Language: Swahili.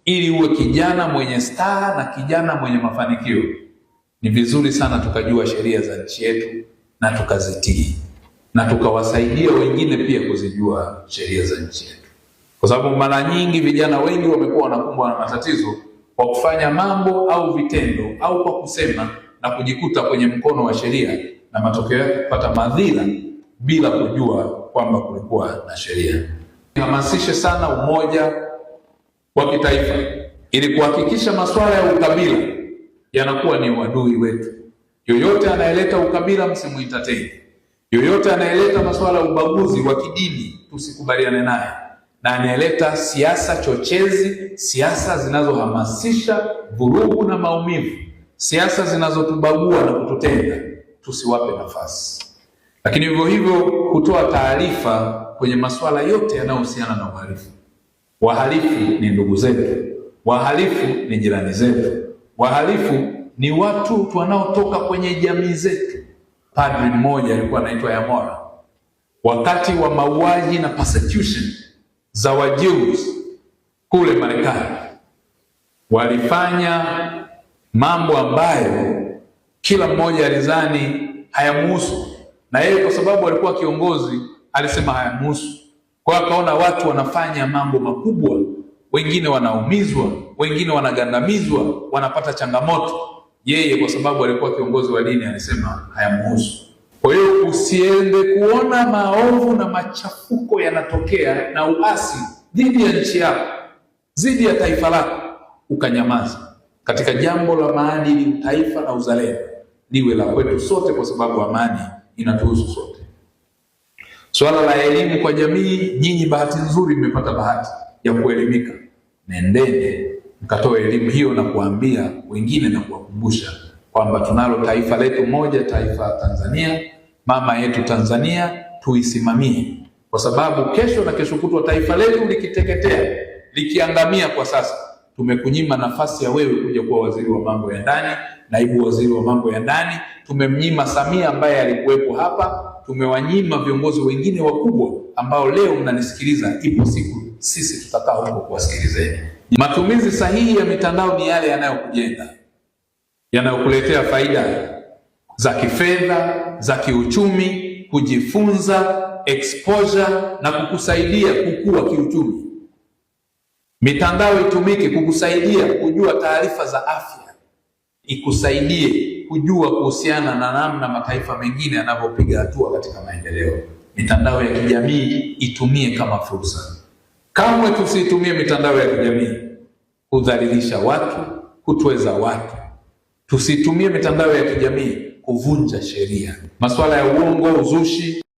Ili uwe kijana mwenye staha na kijana mwenye mafanikio, ni vizuri sana tukajua sheria za nchi yetu na tukazitii na tukawasaidia wengine pia kuzijua sheria za nchi yetu, kwa sababu mara nyingi vijana wengi wamekuwa wanakumbwa na matatizo kwa kufanya mambo au vitendo au kwa kusema na kujikuta kwenye mkono wa sheria na matokeo yake kupata madhila bila kujua kwamba kulikuwa na sheria. Hamasishe sana umoja wa kitaifa ili kuhakikisha masuala ya ukabila yanakuwa ni uadui wetu. Yoyote anayeleta ukabila msimuentertain. Yoyote anayeleta masuala ya ubaguzi wa kidini tusikubaliane naye, na anayeleta siasa chochezi, siasa zinazohamasisha vurugu na maumivu, siasa zinazotubagua na kututenga, tusiwape nafasi. Lakini vivyo hivyo kutoa taarifa kwenye masuala yote yanayohusiana na uhalifu. Wahalifu ni ndugu zetu, wahalifu ni jirani zetu, wahalifu ni watu wanaotoka kwenye jamii zetu. Padri mmoja alikuwa anaitwa Yamora, wakati wa mauaji na persecution za Wajews kule Marekani, walifanya mambo ambayo kila mmoja alizani hayamuhusu, na yeye kwa sababu alikuwa kiongozi alisema hayamuhusu. Kwa hiyo akaona watu wanafanya mambo makubwa, wengine wanaumizwa, wengine wanagandamizwa, wanapata changamoto. Yeye kwa sababu alikuwa kiongozi wa dini alisema hayamuhusu. Kwa hiyo usiende kuona maovu na machafuko yanatokea na uasi dhidi ya nchi yako, dhidi ya taifa lako, ukanyamaza. Katika jambo la maadili, taifa na uzalendo liwe la kwetu sote, kwa sababu amani inatuhusu sote. Swala la elimu kwa jamii, nyinyi bahati nzuri mmepata bahati ya kuelimika. Nendeni mkatoe elimu hiyo na kuambia wengine na kuwakumbusha kwamba tunalo taifa letu moja, taifa Tanzania, mama yetu Tanzania, tuisimamie, kwa sababu kesho na kesho kutwa taifa letu likiteketea, likiangamia kwa sasa, tumekunyima nafasi ya wewe kuja kuwa waziri wa mambo ya ndani, naibu waziri wa mambo ya ndani. Tumemnyima Samia ambaye alikuwepo hapa, tumewanyima viongozi wengine wakubwa ambao leo mnanisikiliza. Ipo siku sisi tutakaa huko kuwasikilizeni. Matumizi sahihi ya mitandao ni yale yanayokujenga, yanayokuletea faida za kifedha, za kiuchumi, kujifunza, exposure na kukusaidia kukua kiuchumi. Mitandao itumike kukusaidia kujua taarifa za afya, ikusaidie kujua kuhusiana na namna mataifa mengine yanavyopiga hatua katika maendeleo. Mitandao ya kijamii itumie kama fursa. Kamwe tusiitumie mitandao ya kijamii kudhalilisha watu, kutweza watu. Tusitumie mitandao ya kijamii kuvunja sheria. Masuala ya uongo, uzushi.